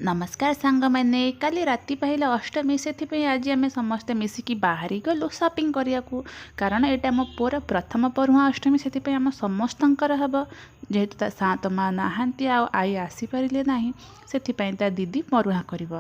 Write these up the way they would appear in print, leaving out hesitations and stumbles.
ନମସ୍କାର ସାଙ୍ଗମାନେ। କାଲି ରାତି ପାହିଲା ଅଷ୍ଟମୀ, ସେଥିପାଇଁ ଆଜି ଆମେ ସମସ୍ତେ ମିଶିକି ବାହାରି ଗଲୁ ସପିଂ କରିବାକୁ। କାରଣ ଏଇଟା ମୋ ପୁଅର ପ୍ରଥମ ପରୁହାଁ ଅଷ୍ଟମୀ, ସେଥିପାଇଁ ଆମ ସମସ୍ତଙ୍କର ହେବ। ଯେହେତୁ ତା ସାଆନ୍ତ ମା ନାହାନ୍ତି ଆଉ ଆଈ ଆସିପାରିଲେ ନାହିଁ, ସେଥିପାଇଁ ତା ଦିଦି ପରୁହାଁ କରିବ।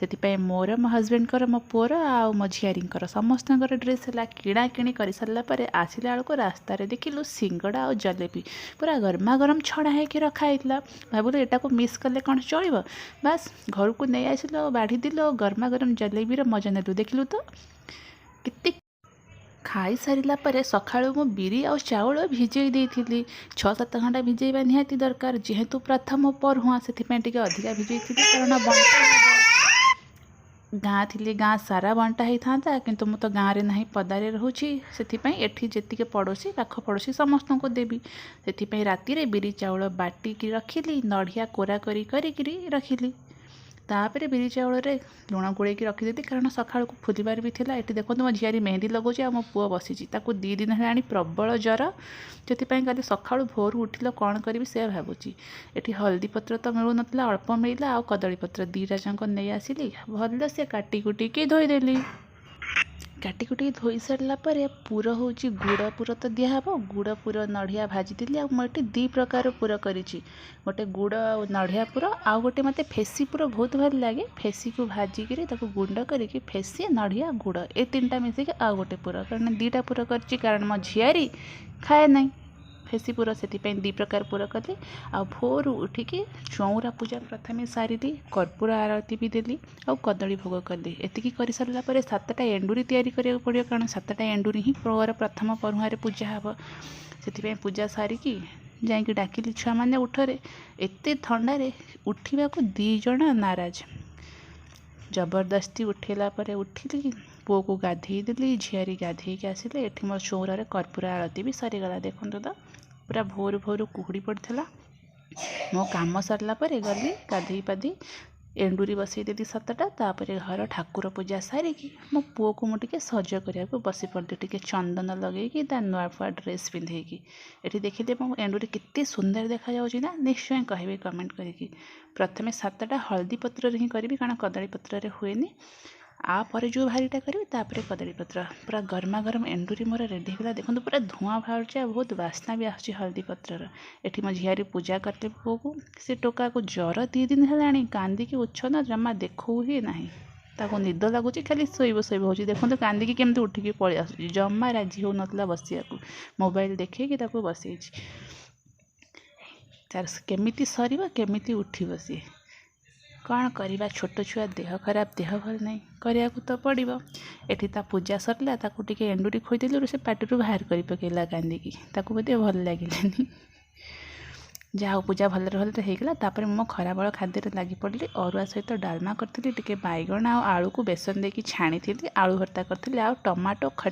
ସେଥିପାଇଁ ମୋର, ମୋ ହଜବେଣ୍ଡଙ୍କର, ମୋ ପୁଅର ଆଉ ମୋ ଝିଆରୀଙ୍କର ସମସ୍ତଙ୍କର ଡ୍ରେସ୍ ହେଲା। କିଣାକିଣି କରିସାରିଲା ପରେ ଆସିଲା ବେଳକୁ ରାସ୍ତାରେ ଦେଖିଲୁ ସିଙ୍ଗଡ଼ା ଆଉ ଜଲେବି ପୁରା ଗରମା ଗରମ ଛଣା ହେଇକି ରଖା ହେଇଥିଲା। ଭାବିଲୁ ଏଟାକୁ ମିସ୍ କଲେ କ'ଣ ଚଳିବ? ବାସ୍, ଘରକୁ ନେଇ ଆସିଲୁ ଆଉ ବାଢ଼ିଦେଲୁ ଆଉ ଗରମା ଗରମ ଜଲେବିର ମଜା ନେଲୁ। ଦେଖିଲୁ ତ କେତେ। ଖାଇସାରିଲା ପରେ ସକାଳୁ ମୁଁ ବିରି ଆଉ ଚାଉଳ ଭିଜେଇ ଦେଇଥିଲି। 6-7 ଘଣ୍ଟା ଭିଜେଇବା ନିହାତି ଦରକାର। ଯେହେତୁ ପ୍ରଥମ ପରୁହାଁ, ସେଥିପାଇଁ ଟିକେ ଅଧିକା ଭିଜେଇଥିଲି, କାରଣ ବଣ୍ଟା ହେବ। ଗାଁ ଥିଲେ ଗାଁ ସାରା ବଣ୍ଟା ହେଇଥାନ୍ତା, କିନ୍ତୁ ମୁଁ ତ ଗାଁରେ ନାହିଁ, ପଦାରେ ରହୁଛି। ସେଥିପାଇଁ ଏଠି ଯେତିକି ପଡ଼ୋଶୀ, ପାଖ ପଡ଼ୋଶୀ ସମସ୍ତଙ୍କୁ ଦେବି। ସେଥିପାଇଁ ରାତିରେ ବିରି ଚାଉଳ ବାଟିକି ରଖିଲି, ନଡ଼ିଆ କୋରା କରି କରିକିରି ରଖିଲି। ତାପରେ ବିରି ଚାଉଳରେ ଲୁଣ ଗୋଳେଇକି ରଖିଦେଲି, କାରଣ ସକାଳକୁ ଫୁଲିବାର ବି ଥିଲା। ଏଠି ଦେଖନ୍ତୁ, ମୋ ଝିଆରୀ ମେହେନ୍ଦି ଲଗାଉଛି ଆଉ ମୋ ପୁଅ ବସିଛି। ତାକୁ 2 ଦିନ ହେଲାଣି ପ୍ରବଳ ଜ୍ୱର, ସେଥିପାଇଁ କାଲି ସକାଳୁ ଭୋରୁ ଉଠିଲ କ'ଣ କରିବି ସେ ଭାବୁଛି। ଏଠି ହଳଦୀ ପତ୍ର ତ ମିଳୁନଥିଲା, ଅଳ୍ପ ମିଳିଲା, ଆଉ କଦଳୀ ପତ୍ର ଦୁଇଟା ଯାକ ନେଇ ଆସିଲି। ଭଲସେ କାଟି କୁଟିକି ଧୋଇଦେଲି। କାଟି କୁଟିକି ଧୋଇ ସାରିଲା ପରେ ପୁର ହେଉଛି ଗୁଡ଼ ପୁର ତ ଦିଆହେବ। ଗୁଡ଼ ପୁର, ନଡ଼ିଆ ଭାଜିଦେଲି। ଆଉ ମୁଁ ଏଠି ଦୁଇ ପ୍ରକାର ପୁର କରିଛି, ଗୋଟେ ଗୁଡ଼ ଆଉ ନଡ଼ିଆ ପୁର, ଆଉ ଗୋଟେ ମୋତେ ଫେସି ପୁର ବହୁତ ଭଲ ଲାଗେ। ଫେସିକୁ ଭାଜିକିରି ତାକୁ ଗୁଣ୍ଡ କରିକି ଫେସି, ନଡ଼ିଆ, ଗୁଡ଼ ଏ ତିନିଟା ମିଶିକି ଆଉ ଗୋଟେ ପୁର। କାରଣ ଦୁଇଟା ପୁର କରିଛି, କାରଣ ମୋ ଝିଆରୀ ଖାଏ ନାହିଁ ଫେସି ପୁର, ସେଥିପାଇଁ ଦୁଇ ପ୍ରକାର ପୁର କଲି। ଆଉ ଭୋରୁ ଉଠିକି ଚଉରା ପୂଜା ପ୍ରଥମେ ସାରିଲି, କର୍ପୂର ଆରତି ବି ଦେଲି ଆଉ କଦଳୀ ଭୋଗ କଲି। ଏତିକି କରିସାରିଲା ପରେ ସାତଟା ଏଣ୍ଡୁରି ତିଆରି କରିବାକୁ ପଡ଼ିବ, କାରଣ ସାତଟା ଏଣ୍ଡୁରି ହିଁ ପୁଅର ପ୍ରଥମ ପରୁହାଁରେ ପୂଜା ହେବ। ସେଥିପାଇଁ ପୂଜା ସାରିକି ଯାଇକି ଡାକିଲି, ଛୁଆମାନେ ଉଠରେ। ଏତେ ଥଣ୍ଡାରେ ଉଠିବାକୁ ଦୁଇ ଜଣ ନାରାଜ। ଜବରଦସ୍ତି ଉଠେଇଲା ପରେ ଉଠିଲି। ପୁଅକୁ ଗାଧେଇ ଦେଲି, ଝିଆରୀ ଗାଧେଇକି ଆସିଲେ। ଏଠି ମୋ ଚଉରାରେ କର୍ପୂର ଆଳତି ବି ସରିଗଲା। ଦେଖନ୍ତୁ ତ, ପୁରା ଭୋରୁ ଭୋରୁ କୁହୁଡ଼ି ପଡ଼ିଥିଲା। ମୋ କାମ ସରିଲା ପରେ ଗଲି ଗାଧେଇ ପାଧେଇ ଏଣ୍ଡୁରି ବସେଇଦେଲି ସାତଟା। ତାପରେ ଘର ଠାକୁର ପୂଜା ସାରିକି ମୋ ପୁଅକୁ ମୁଁ ଟିକେ ସଜ କରିବାକୁ ବସି ପଡ଼ିଲି, ଟିକେ ଚନ୍ଦନ ଲଗେଇକି, ତା ନୂଆ ଫୁଆ ଡ୍ରେସ୍ ପିନ୍ଧେଇକି। ଏଠି ଦେଖିଲେ ମୋ ଏଣ୍ଡୁରି କେତେ ସୁନ୍ଦର ଦେଖାଯାଉଛି ନା? ନିଶ୍ଚୟ କହିବେ କମେଣ୍ଟ କରିକି। ପ୍ରଥମେ ସାତଟା ହଳଦୀ ପତ୍ରରେ ହିଁ କରିବି, କାରଣ କଦଳୀ ପତ୍ରରେ ହୁଏନି। ଆ ପରେ ଯେଉଁ ଭାରିଟା କରିବି, ତାପରେ କଦଳୀ ପତ୍ର। ପୁରା ଗରମା ଗରମ ଏଣ୍ଡୁରି ମୋର ରେଡ଼ି ହେଇଗଲା। ଦେଖନ୍ତୁ, ପୁରା ଧୂଆଁ ବାହାରୁଛି ଆଉ ବହୁତ ବାସ୍ନା ବି ଆସୁଛି ହଳଦୀ ପତ୍ରର। ଏଠି ମୋ ଝିଆରୀ ପୂଜା କରିଲେ ପୁଅକୁ। ସେ ଟୋକାକୁ ଜ୍ୱର 2 ଦିନ ହେଲାଣି, କାନ୍ଦିକି ଉଚ୍ଛନ୍ନ, ଜମା ଦେଖାଉ ହିଁ ନାହିଁ। ତାକୁ ନିଦ ଲାଗୁଛି, ଖାଲି ଶୋଇବ ଶୋଇବ ହେଉଛି। ଦେଖନ୍ତୁ, କାନ୍ଦିକି କେମିତି ଉଠିକି ପଳେଇ ଆସୁଛି। ଜମା ରାଜି ହେଉନଥିଲା ବସିବାକୁ, ମୋବାଇଲ ଦେଖେଇକି ତାକୁ ବସେଇଛି। ତାର କେମିତି ସରିବ, କେମିତି ଉଠିବ ସିଏ। କ'ଣ କରିବା, ଛୋଟ ଛୁଆ, ଦେହ ଖରାପ, ଦେହ ଭଲ ନାହିଁ, କରିବାକୁ ତ ପଡ଼ିବ। ଏଠି ତା ପୂଜା ସରିଲା। ତାକୁ ଟିକେ ଏଣ୍ଡୁରି ଖୋଇଦେଲୁ, ସେ ପାଟିରୁ ବାହାର କରି ପକେଇଲା କାନ୍ଦିକି। ତାକୁ ବୋଧେ ଭଲ ଲାଗିଲାନି। ଯାହା ହଉ, ପୂଜା ଭଲରେ ଭଲରେ ହେଇଗଲା। ତାପରେ ମୁଁ ମୋ ଖରାବେଳ ଖାଦ୍ୟରେ ଲାଗି ପଡ଼ିଲି। ଅରୁଆ ସହିତ ଡାଲମା କରିଥିଲି, ଟିକେ ବାଇଗଣ ଆଉ ଆଳୁକୁ ବେସନ ଦେଇକି ଛାଣିଥିଲି, ଆଳୁ ଭର୍ତ୍ତା କରିଥିଲି ଆଉ ଟମାଟୋ ଖଟା।